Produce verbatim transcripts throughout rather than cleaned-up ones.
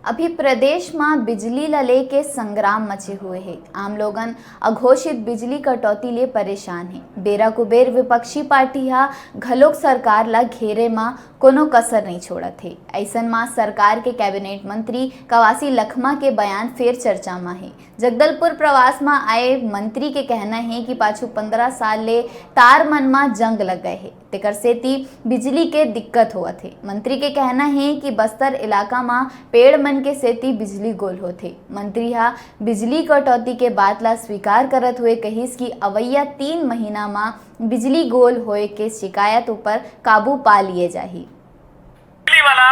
अभी प्रदेश म बिजली ल लेके संग्राम मचे हुए हे। आम लोगन अघोषित बिजली कटौती ले परेशान हे। बेरा कुबेर विपक्षी पार्टी ह घलोक सरकार ल घेरे म कोनो कसर नइ छोड़त हे। अइसन म सरकार के कैबिनेट मंत्री कवासी लखमा के बयान फेर चर्चा म हे। जगदलपुर प्रवास म आए मंत्री के कहना हे कि पाछू पंद्रह साल ले तार मन म जंग लग गए हे, तेकर सेती बिजली के दिक्कत होवत हे। मंत्री के कहना हे कि बस्तर इलाका म पेड़ मन के सेती बिजली गोल होथे। मंत्री ह बिजली कटौती के बात ला स्वीकार करत हुए कहिस कि अवइया तीन महीना म बिजली गोल होए के शिकायत ऊपर काबू पा लिए जाही। बिजली वाला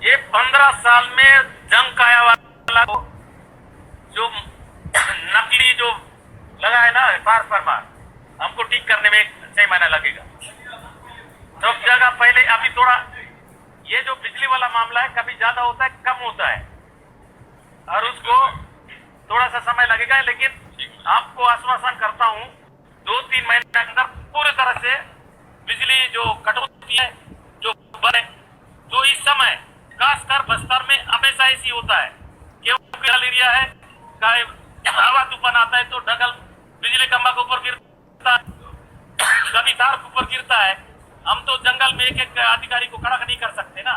ये पंद्रह साल में जंग काया वाला जो नकली जो लगा है ना ट्रांसफार्मर, हमको ठीक करने में छह महीना लगेगा। सब जगह पहले अभी थोड़ा ये जो बिजली वाला मामला है, कभी ज्यादा होता है, कम होता है, और उसको थोड़ा सा समय लगेगा, लेकिन आपको आश्वासन करता हूँ, दो तीन महीने के अंदर पूरी तरह से बिजली जो कटौती है, जो बने, जो इस समय खासकर बस्तर में हमेशा ऐसी होता है, क्योंकि एरिया है, हवा तूफान आता है तो डगल बिजली खंभा के ऊपर गिरता है, कभी तार के ऊपर गिरता है। हम तो जंगल में एक एक अधिकारी को कड़क नहीं कर सकते ना।